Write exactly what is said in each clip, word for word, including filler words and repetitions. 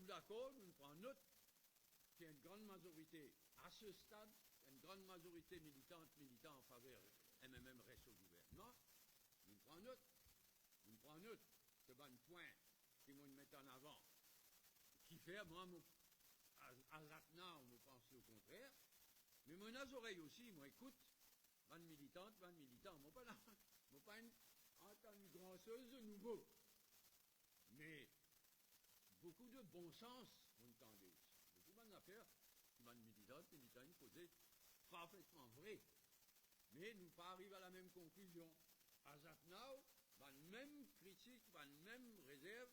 Dakor, nou pran not ki enn gran mazorite, a se stad, enn gran mazorite militant, militan an faver M M M res o gouvernman. Nou pran not, nou pran not de bann pwin ki mo'nn met an avan. Kifer mwa, mo, a, a zatnaw, mo panse okontrer. Me mo ena zorey osi, mo ekout bann militant, bann militan. Mo pa, mo pa'nn antann gran soz de nouvo. Me boukou de bon sans, mo'nn tande osi. Boukou bann zafer ki bann militan, militan inn koze parfetman vre. Me nou pa ariv a lamem konklizion. A zatnaw, bann mem kritik, bann mem rezerv,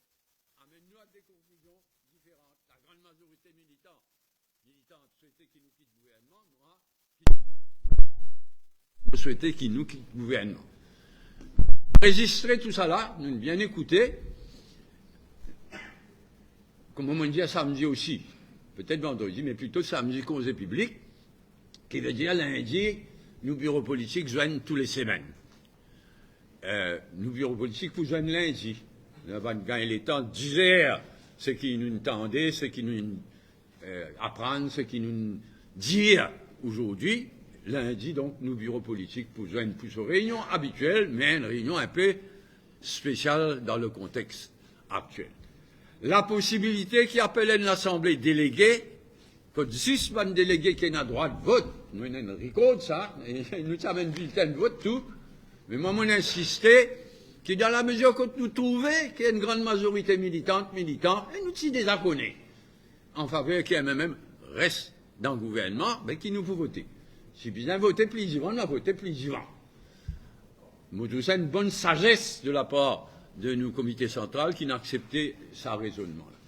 amenn nou a de konklizion diferan. Lagran mazorite militan, militant swete ki nou kit gouvernman, mwa, ki, mo swete ki nou kit gouvernman. Rezistre tousala, nou bien ekoute. Kouma mo'nn dir samdi osi, petet vandredi, me plito samdi konze piblik, ki vedir lindi, nou biro politik zwenn tou le semenn. Eh, nou biro politik pou zwenn lindi. Nou pa gagn letan dizer seki nou tande, seki nou, eh, aprann, seki nou dir azordi. Lindi, donk, nou biro politik pou zwenn pou so reynion abitiel, me enn reynion inpe spesial dan le kontex aktiel. Laposibilite ki apel enn lasanble delege, kot zis bann delege ki ena drwa vot, nou ena enn rikord sa, e nou ti amenn bilten vot tou, me mwa, mo'nn insiste ki dan lamezir kot nou trouve ki enn gran mazorite militant, militan, e nou ti deza kone, an faver ki M M M res dan gouvernman, be ki nou pou vote. Si bizin vote pli divan, nou a vote pli divan. Mo trouv sa enn bonn sazes de lapar de nou komite santral ki inn aksepte sa rezonnman la.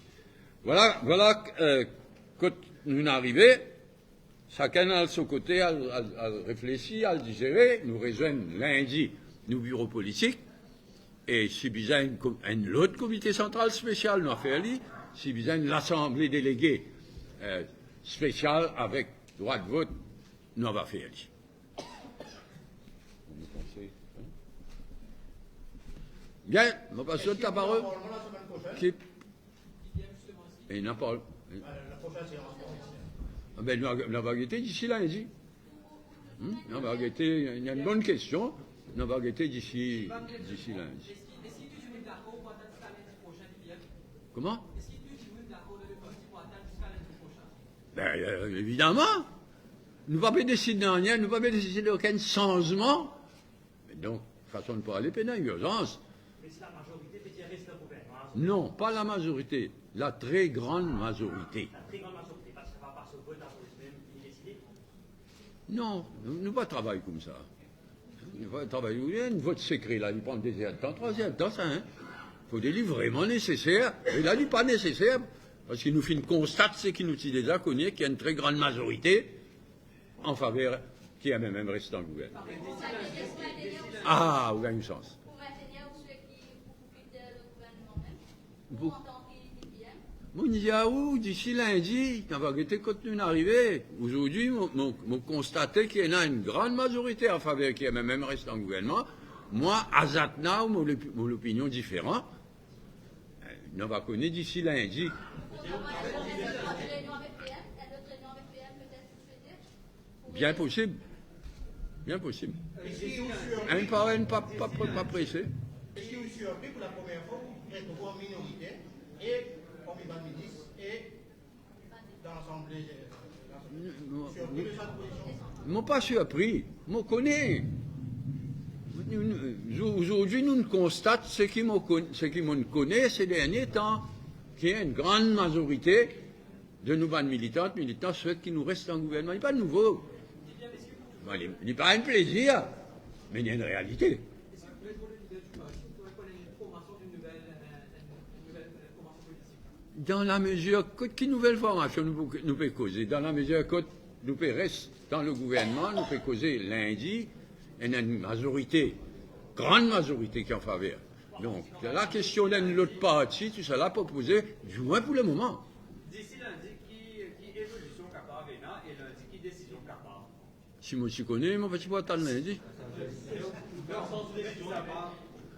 Vwala, vwala, eh, kot nou arive. Sakenn al so kote, al, al, al reflesi, al dizere. Nou rezwenn lindi nou biro politik. E si bizin enn ko-, enn lot komite santral spesial, nou a fer li. Si bizin enn lasanble delege, eh, spesial avek drwa vot, nou ava fer li. Bien, mo pas zot laparol. Ki, e, laparol. Ah ben, nou, nou va gete disi lindi. Hmm? Nou va gete, ena enn bonn kestion. Nou va gete disi, disi lindi. Kouma? Ben, eh, evidaman. Nou pa pe desid nanye, nou pa pe desid okenn sanzman. Donk, fason nou pou ale, pena irzans. Me si lamazorite pe dir res dan gouvernman? Non, pa lamazorite, la tre gran mazorite. La tre gran mazorite, parski sa pa, pa so vot, akoz mem, li deside? Non, nou, nou pa travay koumsa. Nou pa travay, ou enn vot sekre la, li pran de zertan, trwa zertan sa, hein. Fode li vreman neseser, e la li pa neseser, parski nou finn konstat seki nou ti deza kone, ki enn tre gran mazorite an faver ki M M M res dan gouvernman. Ah, ou gagn sans. Pou, mo dir a ou, disi lindi, nou va gete kot nou arive. Azordi, mo, mo, mo konstate ki ena enn gran mazorite an faver ki M M M res dan gouvernman. Mwa, azatnaw, mo lopi-, mo lopinion diferan. Eh, nou va kone disi lindi. Bien posib. Bien posib. Enn par enn, pa, pa, pa, pa prese. Eski ou sirpri pou lapremier fwa ou retrouv ou an minorite e parmi bann minis e dan Lasanble, Lasanble? Sirpri de sa pozision? Mo pa sirpri, mo kone. Nou, nou, nou, azordi nou konstat seki mo kon-, seki mo kone se dernie tan, ki enn gran mazorite de nou bann militant, militan swet ki nou res dan gouvernman. Li pa nouvo. Bon, li, li pa enn plezir, me li enn realite. Dan lamezir kot ki nouvel formasion nou pou, nou pe koze? Dan lamezir kot nou pe res dan le gouvernman, nou pe koze lindi, ena enn mazorite, gran mazorite ki an faver. Donk, lakestion d'enn lot parti, tousala pa poze, dimwin pou lemoman. Disi lindi, ki, ki evolision kapav ena e lindi, ki desizion kapav? Si mo ti kone, mo pa ti pou atann lindi.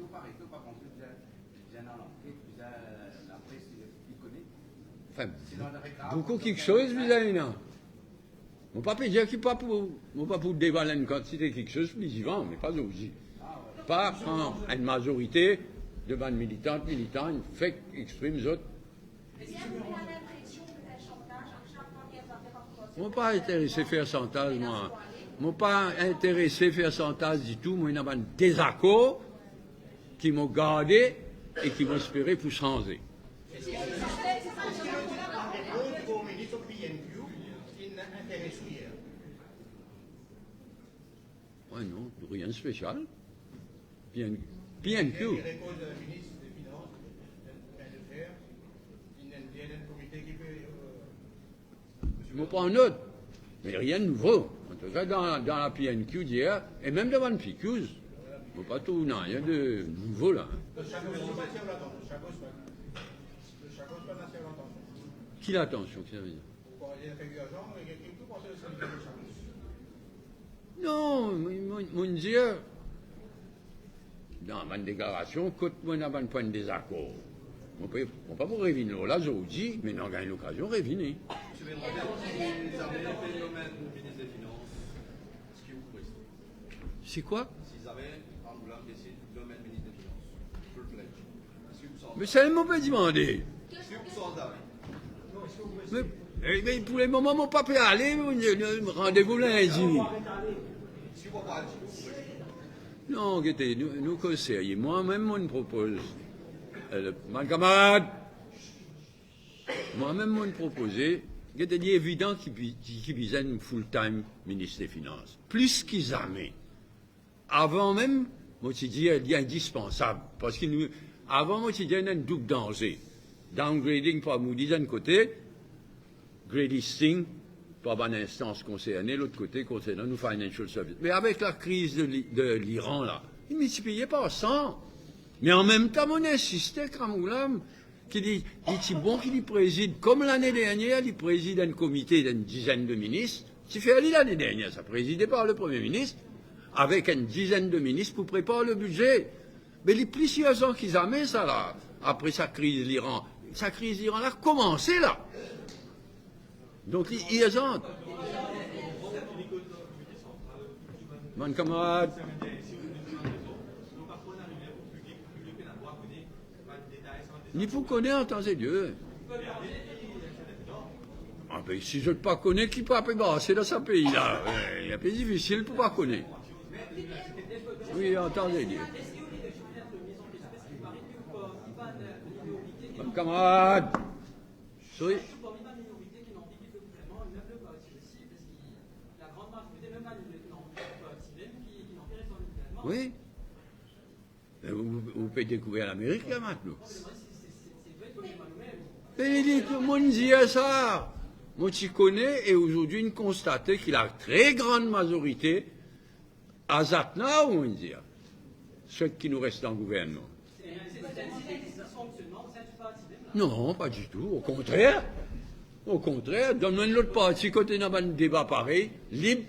Eski ou pa, eski ou pa panse bizin, bizin al anket, bizin lapres li kone? Anfin, boukou kiksoz bizin ena. Mo pa pe dir ki pa pou, mo pa pou deval enn kantite kiksoz pli divan, me pa zordi. Pa kan enn mazorite de bann militant, militan fek exprim zot. Mo pa interese fer santaz, mwa. Mo pa interese fer santaz ditou. Mo ena bann dezakor ki mo garde e ki mo espere pou sanze. Wi, non, rien de spesial. P N, P N Q. Mo pran not, me rien de nouvo. Antouka, dan, dan la P N Q d'yer, e mem dan bann P Qs, mo pa trouv nanye de nouvo la. Ki latansion, ki sa ve dir? Non, mo, mo, mo dir, dan bann deklarasion, kot mo ena bann pwin dezakor, mo pe, mo pa pou revinn lor la zordi, me nou gagn lokazion revini. Si zame Angoulem desid nonm enn minis de finans, full fledged, eski ou sanz? Me sa mo pe demande. Eski ou sanz? Me, e, me pou lemoman, mo pa pe ale, mo, mo, randevou lindi. Non, gete, nou, nou koz serye. Mwa mem, mo propoz, eh, bann kamarad, mwa mem, mo propoze, gete, li evidan ki bi-, ki, ki bizin enn full time minis de finans. Plis ki zame. Avan mem Mo ti dir li indispansab, parski nou, avan mo ti dir ena enn doub danze. Downgrading par Moody's enn kote, grey listing par bann instans konserne, lot kote, konserne nou financial service. Me avek lakriz de Li-, de Liran la, li miltipliye par san. Me anmemtan, mo insiste, Kamoula, ki li, li ti bon ki li prezid, kom lane dernier, li prezid enn komite d'enn dizenn de minis, ti fer li lane dernier sa, prezide par le Premie Minis, avek enn dizenn de minis pou prepar le bidze. Me li pli irzan ki zame sa la, apre sa kriz Liran. Sa kriz Liran la koumanse la. Donk li irzan. Bann kamarad, li pou kone, an tan de Dieu. Ah ben, si zot pa kone, ki pa pe marse dan sa pei la? Eh, li pe difisil pou pa kone. Wi, an tan de Dieu. Bann kamarad, sori. Wi. Eh, ou, ou pe dekouver Lamerik la, Matlo. Me li, tou dimoun dir sa. Mo ti kone, e azordi nou konstate ki la tre grann mazorite, azatnaw, mo dir, seki nou res dan gouvernman. Non, pa ditou. Okontrer, okontrer, donn mwa enn lot parti kot ena bann deba parey, lib.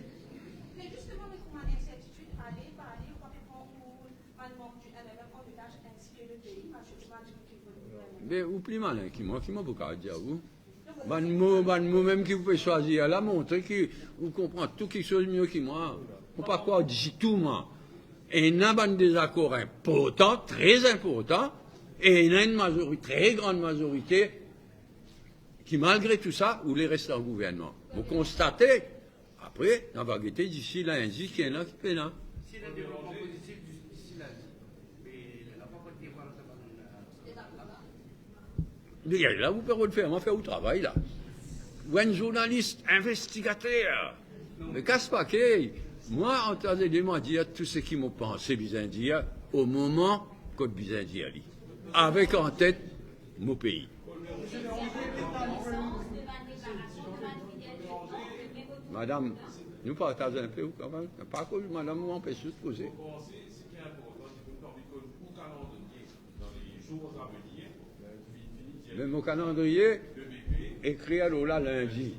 Me ou pli malin ki mwa, ki mo pou kapav dir ou? Bann mo, bann mo mem ki ou pe swazir la, montre ki ou konpran tou kiksoz mie ki mwa. Ou pa krwar ditou mwa. Ena bann dezakor inportan, tre inportan, e ena enn mazori-, tre grann mazorite ki, malgre tou sa, oule res dan gouvernman. Mo konstate. Apre, nou ava gete disi lindi ki ena ki pena. Si ena devlopman pozitif disi lindi, me la pa konn devwal sa bann, euh, la, ou pe rod fer mwa fer ou travay la. Ou enn zournalis, investigater. Me kas pa key. Mwa, an tan de Dieu, mo dir tou seki mo panse bizin dir, o moman kot bizin dir li. Avek an tet, mo pei. Madam, nou partaz inpe ou kanmem. Pa koz, madam, ou anpes zot koze. Me mo kalandriye ekrir lor la lindi.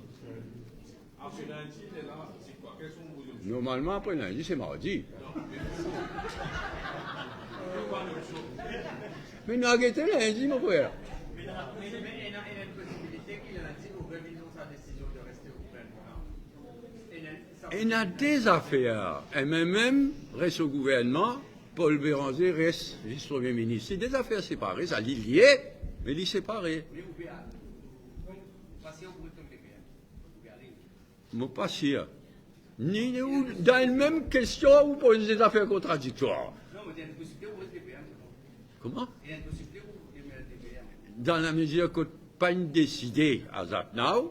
Normalman, apre lindi, se mardi. Me nou a gete lindi, mo frer. Ena de zafer, M M M res o gouvernman, Paul Bérenger res vis-premie minis. Se de zafer separe, sa, li lie, me li separe. Mo pa sir. Ni, ni ou, dan enn mem kestion, ou poz de zafer kontradiktwar. Kouma? Dan lamezir kot pa inn deside azatnaw,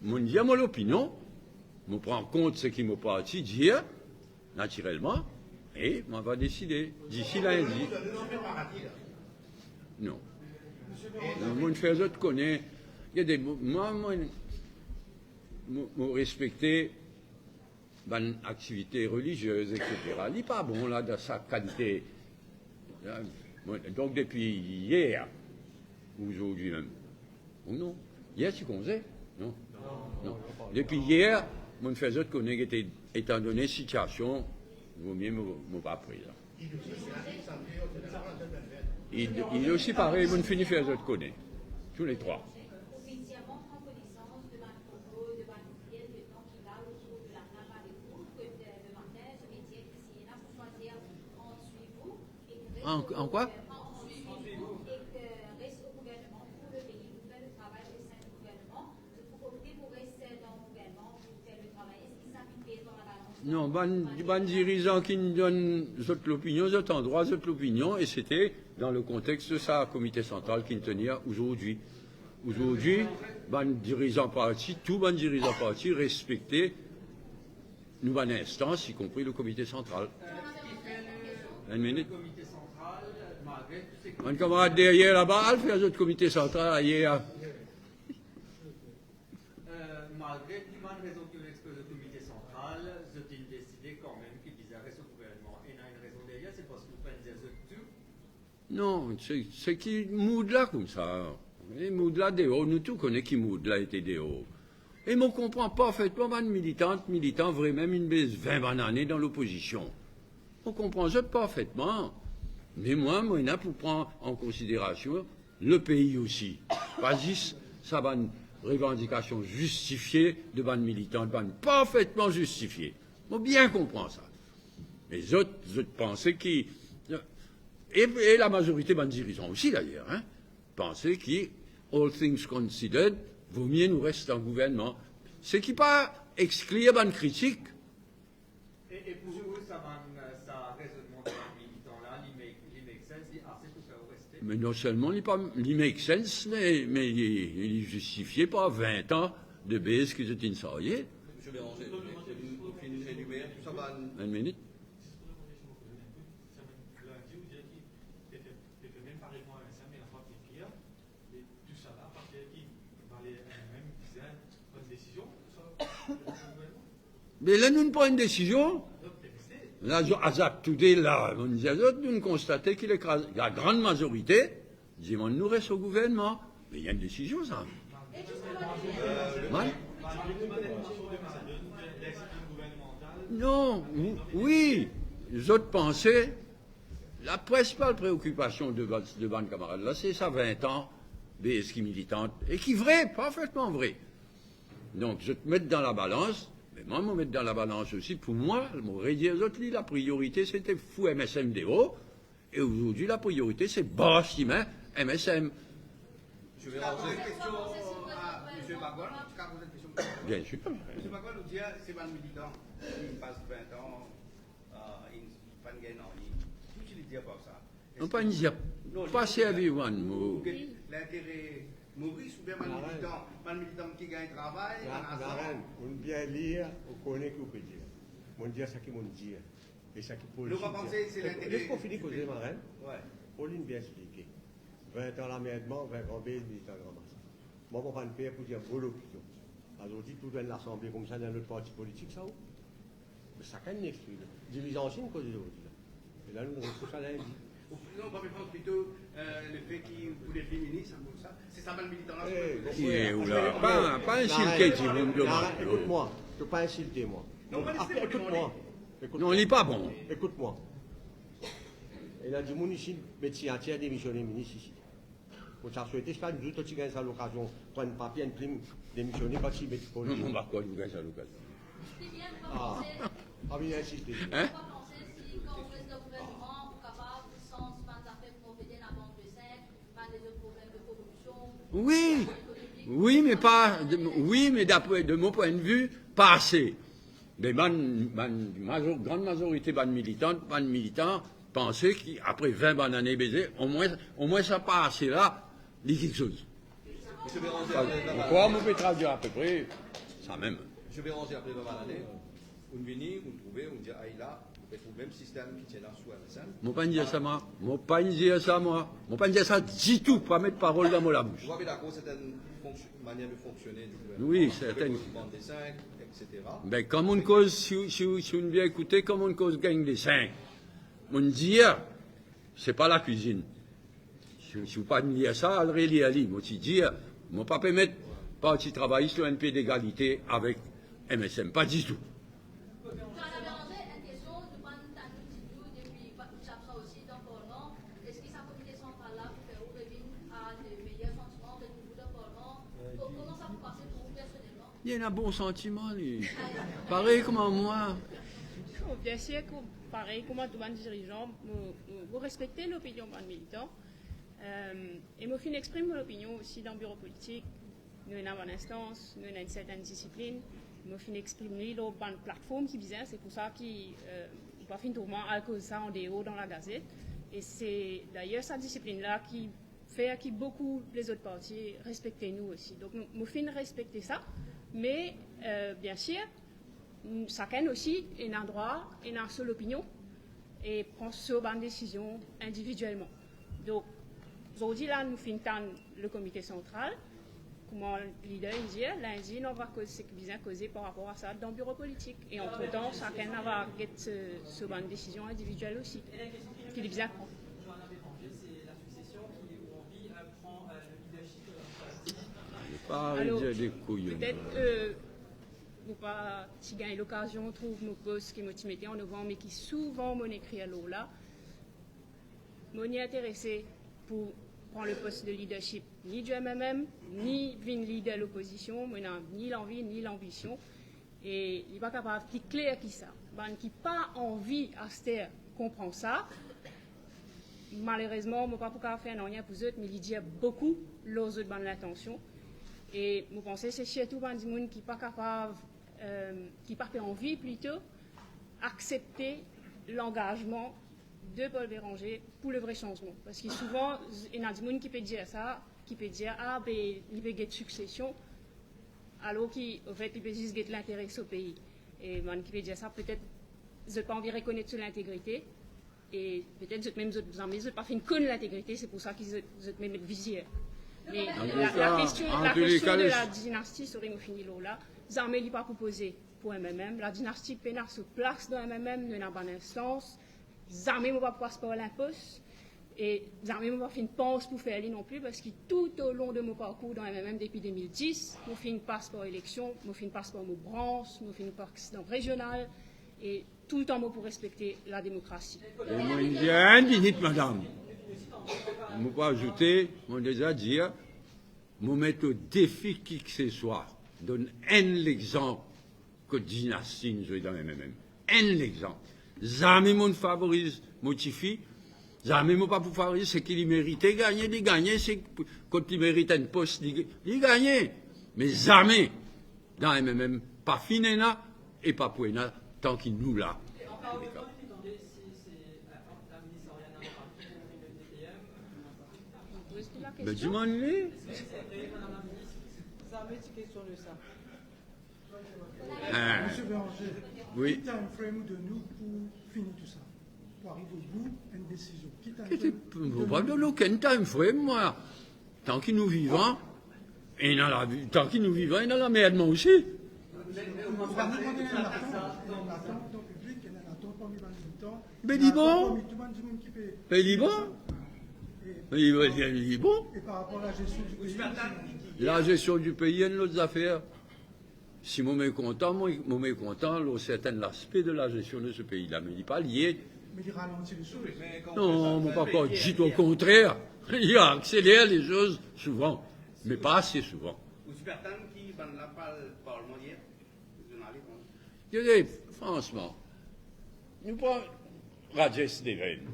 mo dir mo lopinion, mo pran kont seki mo parti dir, natirelman, e mo ava deside disi lindi. Non. Non, mo'nn fer zot kone, gete, mo, mwa, mo, mo, mo respekte bann aktivite reliziez, et cetera. Li pa bon la dan sa kalite. Bon, donk depi yer, ou zordi mem, ou non? Yer ti konze? Non. Non. Depi yer, mo'nn fer zot kone, gete, etandone sitiasion, vomie mo, mo pa prezan. Il, il osi parey, mo'nn fini fer zot kone. Tou le trwa. An, an kwa? Non, bann, bann dirizan ki'nn donn zot lopinion, zot andrwa zot lopinion, e sete dan le kontex de sa komite santral ki'nn tenir ozordi. Ozordi, bann dirizan parti, tou bann dirizan parti respekte nou bann instans, ikonpri le komite santral. Enn minit. Komite santral, malgre tou se... Bann kamarad deryer laba, al fer zot komite santral ayer. Euh, malgre tou bann rezon ki ou expoze o komite santral, zot inn deside kanmem ki bizin res o gouvernman. Ena enn rezon deryer, se parski ou pa'nn dir zot tou? Non, se, se ki mood la koumsa. E mood la deor, nou tou kone ki mood la ete deor. E mo konpran parfetman bann militant, militan vremem inn bes vin bann ane dan lopozision. Mo konpran zot parfetman. Me mwa, mo ena pou pran an konsiderasion lepei osi. Pa zis sa bann revandikasion zistifie de bann militan, bann parfetman zistifie. Mo bien konpran sa. Me zot, zot panse ki, e, e lamazorite bann dirizan osi dayer, hein, panse ki, all things considered, vomie nou res dan gouvernman. Seki pa exklir bann kritik. E, e pou ou, sa bann, sa rezonnman de bann militan la, li make, li make sense, li ase pou fer ou reste? Me non selman li pa, li make sense, me, me li, li zistifie par vin an de bes ki zot inn sarye. Misie Béranger, ou finn, ou finn enimer tou sa bann... Enn minit. Me la nou pran enn desizion. La, zo-, as at today, la, nou dir zot, nou konstate ki lekra-, lagrann mazorite dimann nou res o gouvernman. Me li enn desizion sa. Mal? Non, wi, zot panse, laprinsipal preokipasion de ba-, de bann kamarad la, se sa vin an bes ki militan, e ki vre, parfetman vre. Donk, zot met dan labalans, me mwa, mo met dan labalans osi, pou mwa, mo redir zot li, lapriyorite, se de fout M S M deor, e azordi, lapriyorite, se bars sime M S M. Misie Béranger. Misie Magol, misie Magol, misie Magol. Bien sir. Misie Magol, ou dir, se bann militan, ki pas vin an, euh, inn, pa'nn gagn nanye. Ki ou ti li dir par sa? Non, pa inn dir, pa servi bann mo. Lintere Moris oubien bann militan, bann militan ki gagn travay, bann larzan. Marenn, ou bien lir, ou kone ki ou pe dir. Monn dir seki monn dir. E seki politik. Nou pa panse se lintere... Les mo fini koze, marenn. Wi. Paul inn bien explike. Vin an lamerdman, vin an gran bes, militan gran masak. Mwa, mo pa'nn per pou dir mo lopinion. Azordi, tou enn lasanble koumsa, dan lot parti politik, sa ou? Me sakenn li exprim. Dirizan osi inn koze zordi la. E la, nou retrouv sa lindi. Non, pa, me pans plito, euh, lefe ki ou pou devni minis, akoz sa. Se sa bann militan la... Eh, oula, pa, pa insilte dimoun devan. Ekout mwa, to pa insilte mwa. Non, pa insilte mwa. Ekout mwa. Non, li pa bon. Ekout mwa. Ena dimoun isi, met signatir, demisione minis isi. Mo ti a swete, si pa enn zour to ti gagn sa lokazion, pran enn papie, enn plim, demisione, pa ti met... Non, mo pa krwar li pou gagn sa lokazion. Ah, pa vinn insilte. Hein? Wi, wi, me pa, de, wi, me dapre, de mo pwin de vi, pa ase. Me bann, bann mazor-, gran mazorite bann militan, bann militan panse ki apre vin bann ane beze, omwin, omwin sa pa ase la, li kiksoz. Misie Béranger, apre vin bann ane. Mo krwar mo pe tradwir apepre sa mem. Misie Béranger, apre vin bann ane, ou vini, ou trouve, ou dir, ay la, ou retrouv mem sistem ki ti ena sou M S M. Mo pa'nn dir sa mwa, mo pa'nn dir sa mwa, mo pa'nn dir sa ditou, pa met parol dan mo labous. Ou pa dakor sertenn fonksio-, manier de fonksione di gouvernman, wi, sertenn. Bann desink, et cetera. Ben, kan monn koz, si, si, si ou bien ekoute, kan monn koz gang desink, monn dir, se pa lakwizinn. Si, si ou pa'nn lir sa, al relir li. Mo ti dir, mo pa pe met Parti Travayis lor enn pie degalite avek M S M, pa ditou. Li ena bon santiman, li. Parey kouma mwa. Bon, biensir, kou-, parey kouma tou bann dirizan, mo, mo, mo respekte lopinion bann militan. Euh, e mo finn exprim mo lopinion osi dan biro politik. Nou ena bann instans, nou ena enn sertenn disiplinn. Mo finn exprim li lor bann platform ki bizin, se pou sa ki, euh, ou pa finn trouv mwa al koz sa andeor dan lagazet. E se dayer sa disiplinn la ki fer ki boukou lezot parti respekte nou osi. Donk, nou, mo finn respekte sa, me, euh, biensir, sakenn osi ena drwa, ena so lopinion. e pran so bann desizion individielman. Donk, zordi la, nou finn tann le komite santral, kouma lider inn dir, lindi, nou ava koz seki bizin koze par rapor a sa dan biro politik. E antretan, sakenn ava get, euh, so bann desizion individiel osi, ki li bizin pran. Pa Alor, dir de kouyon. Petet, euh, mo pa ti gagn lokazion trouv mo post ki mo ti mete an avan, me ki souvan mo ekrir lor la. Mo ni interese pou pran le post de leadership ni du M M M, ni vinn lider lopozision, mo ena ni lanvi, ni lanbision. E li pa kapav pli kler ki sa. Bann ki pa anvi aster konpran sa, malerezman, mo pa pou kapav fer nanye pou zot, me li dir boukou lor zot bann lintansion. E mo panse se sirtou bann dimoun ki pa kapav, euh, ki pa pe anvi plito aksepte langazman de Paul Bérenger pou le vre sanzman. Parski souvan, ena dimoun ki pe dir sa, ki pe dir, "Ah, be, li pe get siksesion," alor ki, anfet, li pe zis get lintere so pei. E bann ki pe dir sa, petet zot pa anvi rekonet so lintegrite, e petet zot mem, zot zame, zot pa finn konn lintegrite, se pou sa ki zot, zot mem met vizir. Me la, la kestion, la kestion de la dinasti, sorry, mo fini lor la, zame li pa pou poze pou M M M. La dinasti pena so plas dan M M M, nou ena bann instans, zame mo pa pou pas par linpos, e zame mo pa finn pans pou fer li non pli, parski toutolong de mo parkour dan M M M depi de mil dis, mo finn pas par eleksion, mo finn pas par mo brans, mo finn pas dan rezional, e toultan mo pou respekte lademokrasi. E mo inn dir enn minit, madam. Mo pou azoute, mo deza dir, mo met o defi kikeseswa donn enn lexanp kot dinasti inn zwe dan M M M. Enn lexanp. Zame mo'nn favoriz mo tifi, zame mo pa pou favoriz seki li merite gagne, li gagne, se kot li merit enn pos, li, li gagne. Me zame dan M M M pa finn ena e pa pou ena tan ki nou la. Me dimann li. Zame ti kestion de sa. Ah. Misie Bérenger, wi, ki time frame ou donn nou pou fini tou sa, pou ariv o bout enn desizion? Ki time frame ou donn nou? Mo pa donn okenn time frame, mwa. Tan ki nou vivan, ena lavi, tan ki nou vivan, ena lanmerdman osi. Ou pa demande enn latant, enn latant dan piblik, enn latant parmi bann militan, be li bon. Parmi tou bann dimoun ki pe... Be li bon. E... Be li, be li, li bon. E par rapor a la gestion du pays, la gestion du pays, enn lot zafer. Si mo mekontan, mo, mo mekontan lor sertin laspe de la gestion de se pei la, me li pa lie. Me li ralanti le soz. Non, mo pa krwar ditou, okontrer, li akseler le soz souvan, me pa ase souvan. Ou ti pe atann ki bann la pral parlman yer? Zournal, bon. Gete, fransman, nou pran Rajesh Deven.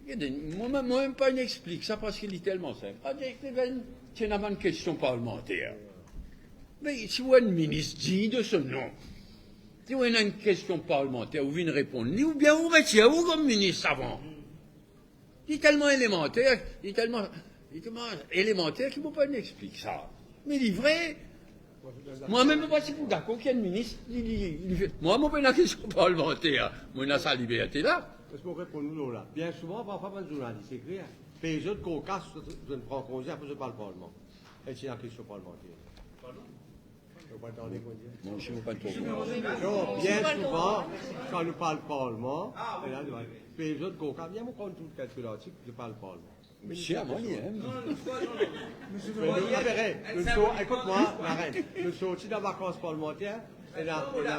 Gete, mwa, mwa, mwa mem pa inn explik sa parski li telman sinp. Rajesh Deven ti ena bann kestion parlmanter. Me si ou enn minis, dign de so nom. Si ou ena enn kestion parlmanter, ou vinn reponn li, oubien ou retir ou kom minis avan. Li telman elemanter, li telman, li telman elemanter ki mo pa inn explik sa. Me li vre. Mwa mem mo pa ti pou dakor ki enn minis, li, li, li, li fer. Mwa, mo pena kestion parlmanter, mo ena sa liberte la. Eski mo reponn ou lor la? Bien souvan, parfwa, bann zournalis ekrir, pey zot kokas, zot pran konze, apre zot pral parlman. Eski ena kestion parlmanter? Pardon? Mo pa tande, mo dir. Mo osi, mo pa tro konpran. Non, bien souvan, kan nou pral parlman, e la, nou pey zot kokas. Bien, mo konn tou kelke lartik, nou pral parlman. Misie, mwa, li, hein. Non, non, non, non. Me nou, apre, nou sor-, ekout mwa, Larenn, nou sorti dan vakans parlmanter, e la, e la...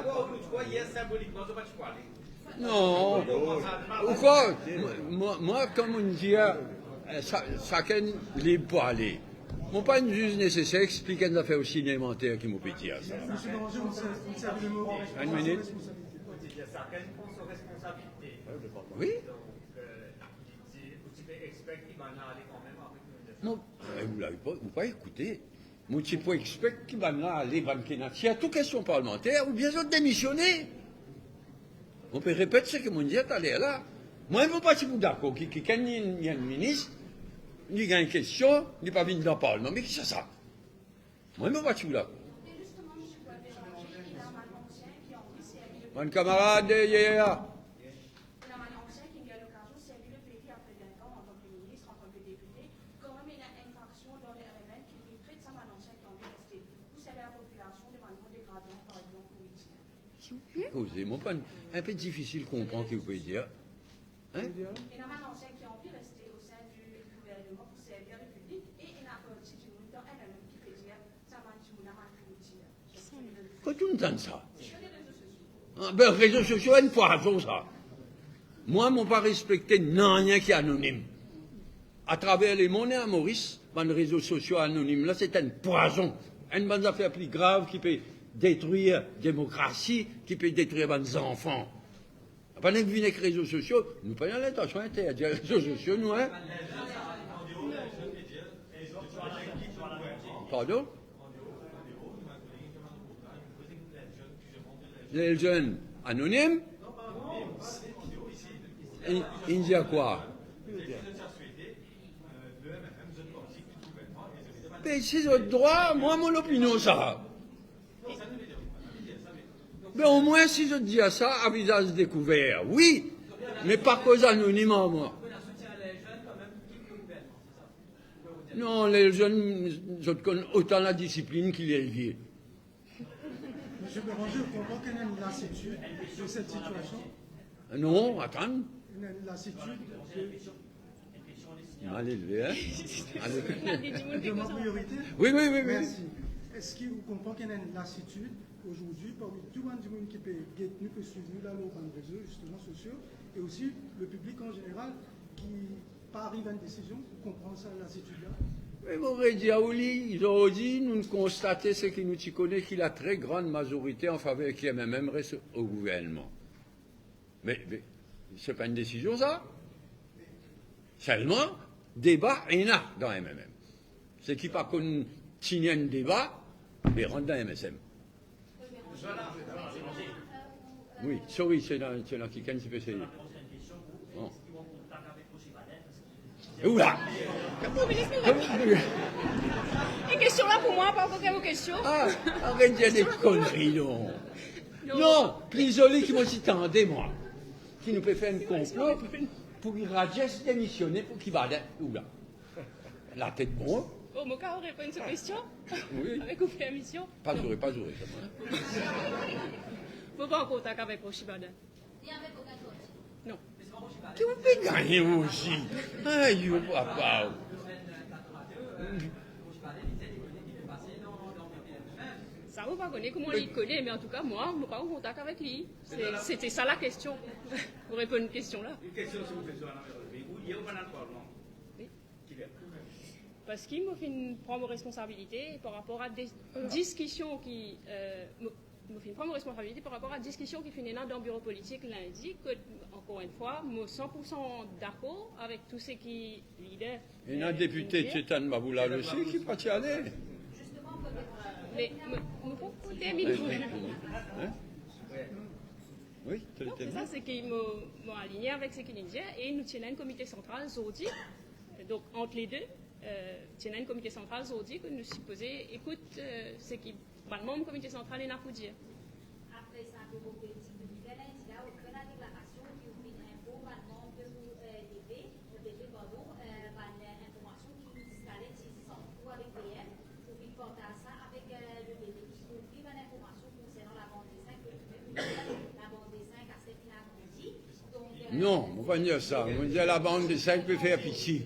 Non, ou krwar, mwa, mwa, mwa, kan mo dir, eh, sa, sakenn lib pou ale. Mo pa inn zis neseser explik enn zafer osi elemanter ki mo pe dir sa. Enn minit. Wi. Non, eh, ou la, ou pa, ou pa ekoute. Mo ti pou expek ki bann la ale, bann ki ena ti, tou kestion parlmanter, oubien zot demisione. Mo pe repet seki mo dir taler la. Mwa, mo pa ti pou dakor ki, ki, kan li, li enn minis, li gagn kestion, li pa vinn dan parlman. Me ki sa sa? Mwa, mo pa ti pou dakor. Bann kamarad, eh, yeah, yeah. Koze, mo pa, inpe difisil konpran ki ou pe dir. Hein? Ena bann ansien ki anvi reste o sein di gouverneman pou servi lepiblik e ena parti dimoun dan M M M ki pe dir sa bann dimoun la mal pou dir. Kot ou'nn tann sa? Ah, ben, rezo sosio enn pwazon sa. Mwa, mo pa respekte nanye ki anonim. Atraver lemond e a Moris, bann rezo sosio anonim la, se enn pwazon. Enn bann zafer pli grav ki pe detrir demokrasi, ki pe detrir bann zanfan. Pa nek vinn ek rezo sosio, nou pa ena lintansion interdir rezo sosio, nou, hein? Pardon? Les jeunes anonymes? Inn, inn dir kwa? Be se zot drwa, mwa mo lopinion sa. Be omwin si zot dir sa a vizaz dekouver, wi, me pa koz anonim ar mwa. Non, les jeunes, zot konn otan ladisiplinn ki les vieux. Monsieur Béranger, vous comprenez qu'il y a une lassitude de cette situation? Non, atann. Une lassitude de... Mal elve, hein? Allez. De ma priorité? Oui, oui, oui, oui. Merci. Est-ce que vous comprenez qu'il y a une lassitude aujourd'hui parmi tout bann dimoun ki pe get nou, pe swiv nou la lor bann rezo, justement, sosio, et aussi le public en général qui pa ariv a enn desizion, ou konpran sa lasitid la? Me mo redir ou li, zordi, nou konstate seki nou ti kone ki la tre grann mazorite an faver ki M M M res o gouvernman. Me, me, se pa enn desizion sa. Selman, deba ena dan M M M. Seki pa konn tini enn deba, be rant dan M S M. Wi, sorry, se la, se la kikenn ti pe seye. Bon. Oula! E kestion la pou mwa, pa ankor kestion. Ah, aret dir de konri, non. Non. Non, pli zoli ki mo ti tande, mwa. Ki nou pe fer enn konplo pou, pou Rajesh demisione pou ki Baden. Oula. Latet bon. Bon, mo kav reponn so kestion? Wi. Avek ou permision? Pa zoure, pa zoure, sa va. Mo pa an kontak avek Roshi Baden. Non. Ki ou pe gagne osi? Ayo, papa. Sa, mo pa kone kouma li kone, me antouka, mwa, mo pa an kontak avek li. Se, sete sa lakestion. Pou reponn kestion la. Enn kestion, si ou pe zwenn avek li, ou li ou pa dan parlman. Wi. Parski mo finn pran mo responsabilite par rapor a de diskision ki, euh, mo, mo finn pran mo responsabilite par rapor a diskision ki finn ena dan biro politik lindi, kot, ankor enn fwa, mo san pou san dakor avek tou seki lider, euh, ena depite, finn fer. Tietan Baboulal osi ki pa ti ale. Me mo, mo pou termine. Hein? Wi, to... Donk, se sa, se ki mo, mo aligne avek seki li dir, e nou ti ena enn komite santral zordi. Donk, ant le de, euh, ti ena enn komite santral zordi ke nou sipoze ekout, euh, seki bann manm komite santral ena pou dir. Apre sa, pou mo pe dir, nou fer lindi la, okenn deklarasion ki ou finn inform bann manm de, euh, DP, DP, pardon, euh, bann, euh, informasion ki ziskaler ti san kou avek PM, ou finn partaz sa avek, euh, le DP ki pou ouvrir bann informasion konsernan la bande des cinq, ke ou mem ou dir, la bande des cinq a servi a grandi. Non, mo pa dir sa. Mo dir la bande des cinq pe fer piti.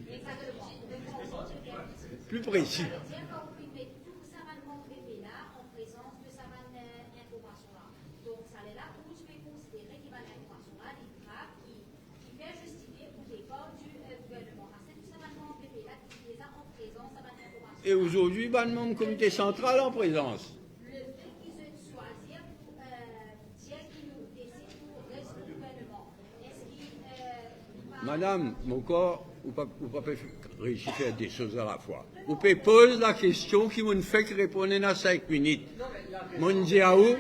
Pli presi. E ozordi, bann manm komite santral an prezans. Madam, mo krwar ou pa, ou pa pe reisi fer de soz alafwa. Ou pe poz lakestion ki mo'nn fek reponn ena sink minit. Mo'nn dir a ou,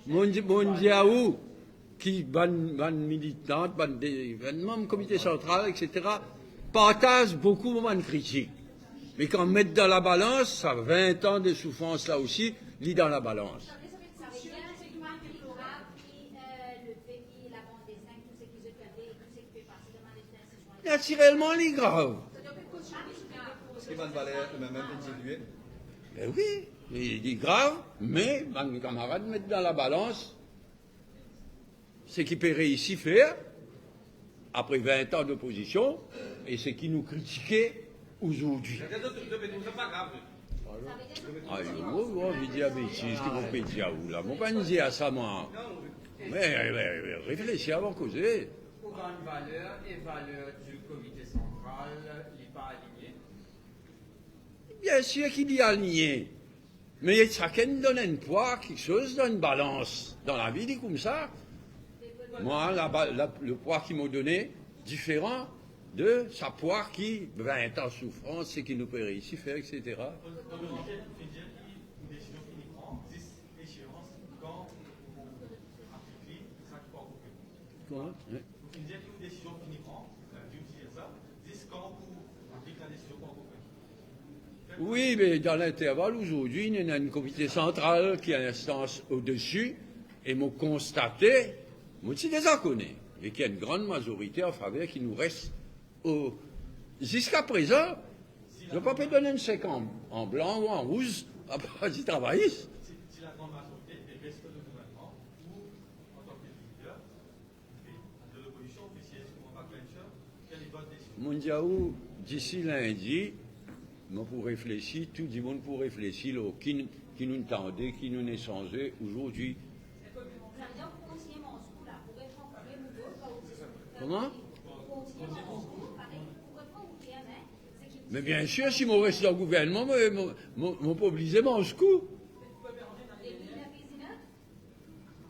mo'nn di-, mo'nn dir a ou ki bann, bann militant, bann de, bann manm komite santral, et cetera, partaz boukou mo bann kritik. Me kan met dan labalans, sa vin an de soufrans la osi, li dan labalans. Natirelman, li grav. Eski bann valer, mem, mem, dilwir? Be wi, li, li grav, me bann kamarad met dan labalans, Seki pe reisi fer apre vin an dopozision e seki nou kritike azordi. Ayo, mo, mo anvi dir betiz ki mo pe dir ou la. Mo pa'nn dir sa, mwa. Me, me, me, reflesi avan koze. Ou gagn valer e valer di komite santral, li pa aligne? Biensir ki li aligne. Me sakenn donn enn pwa, kiksoz dan enn balans. Dan lavi, li koumsa. Mwa, la ba-, la, lepwa ki mo done, diferan de sa pwa ki vin an soufrans, seki nou pe reisi fer, etsetera. Kouma? Wi. Wi, me dan linterval, azordi, nou ena enn komite santral ki a linstans odesi, e mo konstate, mo ti deza kone, e ki enn gran mazorite an faver ki nou res o, ziska prezan, zot pa pe donn enn sek an, an blan ou an rouz, apartir travayis. Monn dir a ou, disi lindi, mo pou reflesi, tou dimoun pou reflesi lor ki, ki nou tande, ki nou esanze azordi. Kouma? Me biensir, si mo res dan gouvernman, mo, mo, mo, mo pa oblize manz kou.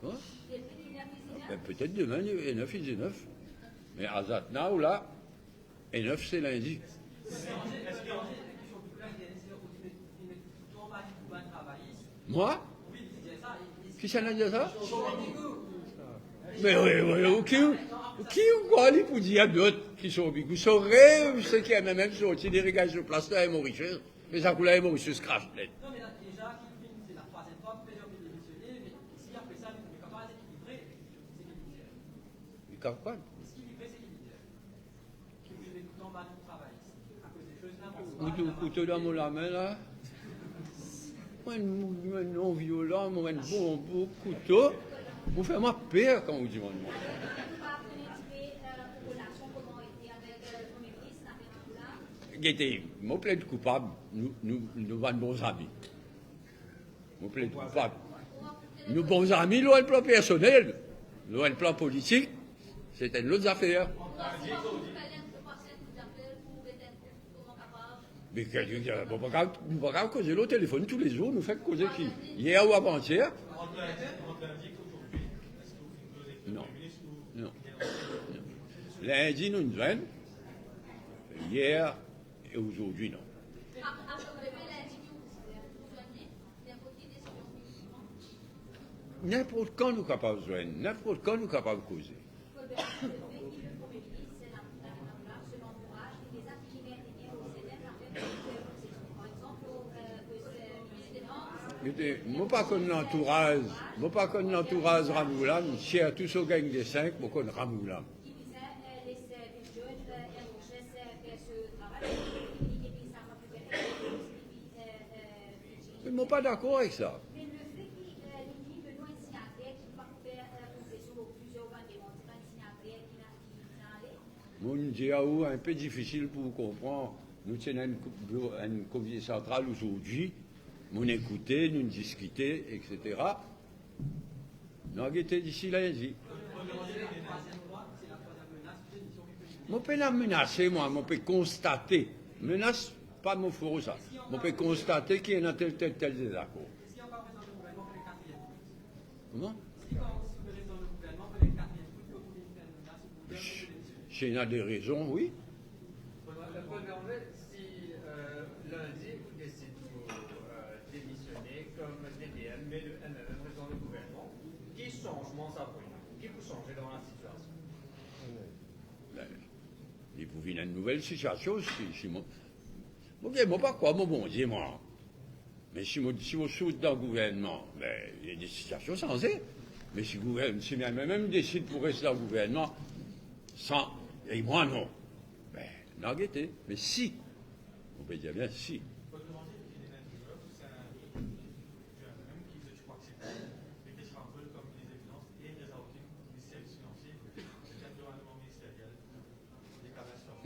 Wi? Be, petet demin, e nef, e nef. Me as at now la, e nef se lindi. Mwa? Kisannla dir sa? Me wi, wi, wi, ki, ki ou krwar li pou dir dot ki sorti? Ki so rev, seki MMM sorti, li regagn so plas la, e Morisez. Me sa kou la, e Morisez kras net. Li kapav. Ou dir kouto dan mo lame la. Mwa, enn, enn non violan, mwa, enn bon bout kouto. Ou fer mwa per kan ou dimann mwa. Gete, mo pled koupab, nou, nou, nou bann bon zami. Mo pled koupab. Nou bon zami lor enn plan personel, lor enn plan politik, se enn lot zafer. Me ke, ke, ke, mo pa kav, mo pa kav koze lor telefonn toulezour, nou fek koze ki yer ou avantier. Non. Non. Non. Lindi, nou zwenn. Yer e azordi, non. Ninport kan nou kapav zwenn, ninport kan nou kapav koze. Gete, mo pa konn lantouraz, mo pa konn lantouraz Ramoolam, sirtou so gang de sink, mo konn Ramoolam. Me mo pa dakor avek sa. Monn dir a ou, inpe difisil pou ou konpran. Nou ti ena enn kou-, enn komite santral azordi, monn ekoute, nou diskite, etsetera. Nou a gete disi lindi. Mo pena menase, mwa, mo pe konstate. Menas pa mo for sa. Mo pe konstate ki ena tel, tel, tel dezakor. Kouma? Si, si ena de rezon, wi. Paul Bérenger, si, euh, lundi, ou desid pou, euh, demisione kom DDM, me le MMM res dan le gouvernman, ki sanzman sa pou li? Ki pou sanze dan la sitiasion? Ben, li pou vinn enn nouvel sitiasion, si, si mo, mo, mo pa krwar mo Bondie, mwa. Me si mo, si mo sort dan gouvernman, be, sitiasion sanze. Me si gouvern-, si mem, mem desid pou res dan gouvernman, san, e mwa non. Be, nou a gete. Me si, mo pe dir bien si.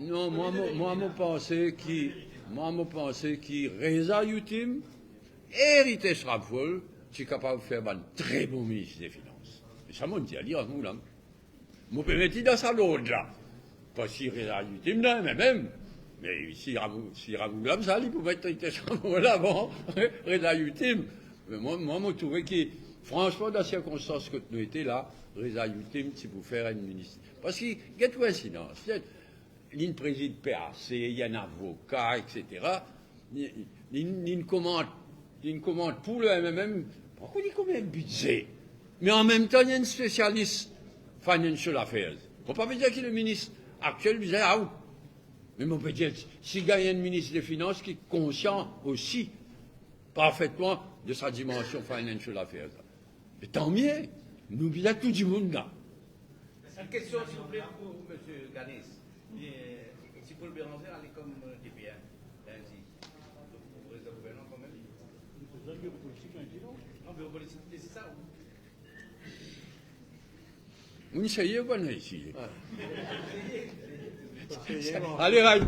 Non, mwa, mo, mwa, mo panse ki, mwa, mo panse ki Reza Youtim e Ritesh Ramphul ti kapav fer bann tre bon minis de finans. E sa, mo dir li, Ramphul la. Mo pe met li dan sa lord la. Parski Reza Youtim dan M M M. Me si Ramphul, si Ramphul la, sa li pou met Ritesh Ramphul avan Reza Youtim. Me mwa, mwa, mo trouve ki, fransman, dan sirkonstans kot nou ete la, Reza Youtim ti pou fer enn minis. Parski, get koinsidans, linn prezid P A C, li enn avoka, et cetera. Li, li, linn komand, linn komand pou le M M M, pa kone konbien bidze. Me anmemtan, li enn spesialis financial affairs. Bon, pa vedir ki le minis aktiel bizin out. Me mo pe dir, si gagn enn minis de finans ki konsian osi parfetman de sa dimansion financial affairs la, me tanmie, nou bizin tou dimoun la. Enn kestion, silvouple, pou Msye Ganis. E, si Paul Bérenger ale kom, e, D P M, lindi, donk, ou prezan gouvernman kanmem? Non, biro politik, se sa. Ou serye ou pa, non, isi? Ale, ray.